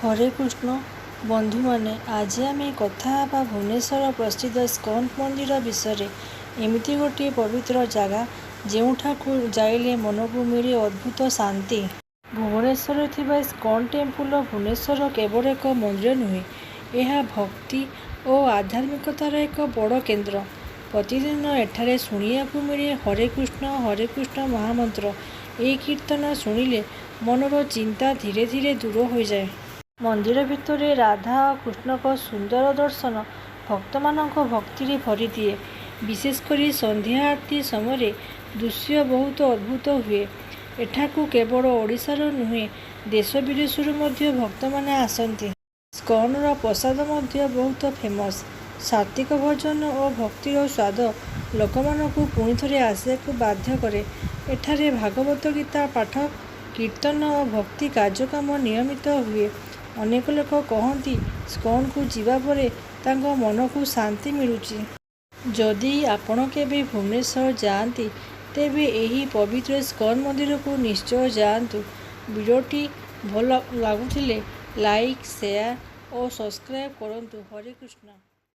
ହରେ କୃଷ୍ଣ ବନ୍ଧୁମାନେ, ଆଜି ଆମେ କଥା ହେବା ଭୁବନେଶ୍ୱର ପ୍ରସିଦ୍ଧ ଇସ୍କନ ମନ୍ଦିର ବିଷୟରେ। ଏମିତି ଗୋଟିଏ ପବିତ୍ର ଜାଗା, ଯେଉଁଠାକୁ ଯାଇଲେ ମନକୁ ମିଳେ ଅଦ୍ଭୁତ ଶାନ୍ତି। ଭୁବନେଶ୍ୱରରେ ଥିବା ଇସ୍କନ ଟେମ୍ପଲ ଭୁବନେଶ୍ୱର କେବଳ ଏକ ମନ୍ଦିର ନୁହେଁ, ଏହା ଭକ୍ତି ଓ ଆଧ୍ୟାତ୍ମିକତାର ଏକ ବଡ଼ କେନ୍ଦ୍ର। ପ୍ରତିଦିନ ଏଠାରେ ଶୁଣିବାକୁ ମିଳେ ହରେ କୃଷ୍ଣ ହରେ କୃଷ୍ଣ ମହାମନ୍ତ୍ର। ଏହି କୀର୍ତ୍ତନ ଶୁଣିଲେ ମନର ଚିନ୍ତା ଧୀରେ ଧୀରେ ଦୂର ହୋଇଯାଏ। ମନ୍ଦିର ଭିତରେ ରାଧା ଓ କୃଷ୍ଣଙ୍କ ସୁନ୍ଦର ଦର୍ଶନ ଭକ୍ତମାନଙ୍କୁ ଭକ୍ତିରେ ଭରିଦିଏ। ବିଶେଷ କରି ସନ୍ଧ୍ୟା ଆରତୀ ସମୟରେ ଦୃଶ୍ୟ ବହୁତ ଅଦ୍ଭୁତ ହୁଏ। ଏଠାକୁ କେବଳ ଓଡ଼ିଶାରୁ ନୁହେଁ, ଦେଶ ବିଦେଶରୁ ମଧ୍ୟ ଭକ୍ତମାନେ ଆସନ୍ତି। ଇସ୍କନର ପ୍ରସାଦ ମଧ୍ୟ ବହୁତ ଫେମସ୍। ସାତ୍ତ୍ୱିକ ଭୋଜନ ଓ ଭକ୍ତିର ସ୍ୱାଦ ଲୋକମାନଙ୍କୁ ପୁଣିଥରେ ଆସିବାକୁ ବାଧ୍ୟ କରେ। ଏଠାରେ ଭାଗବତ ଗୀତା ପାଠ, କୀର୍ତ୍ତନ ଓ ଭକ୍ତି କାର୍ଯ୍ୟକ୍ରମ ନିୟମିତ ହୁଏ। ଅନେକ ଲୋକ କହନ୍ତି, ଇସ୍କନକୁ ଯିବା ପରେ ତାଙ୍କ ମନକୁ ଶାନ୍ତି ମିଳୁଛି। ଯଦି ଆପଣ କେବେ ଭୁବନେଶ୍ୱର ଯାଆନ୍ତି, ତେବେ ଏହି ପବିତ୍ର ଇସ୍କନ ମନ୍ଦିରକୁ ନିଶ୍ଚୟ ଯାଆନ୍ତୁ। ଭିଡ଼ିଓଟି ଭଲ ଲାଗୁଥିଲେ ଲାଇକ୍, ସେୟାର ଓ ସବସ୍କ୍ରାଇବ୍ କରନ୍ତୁ। ହରେ କୃଷ୍ଣ।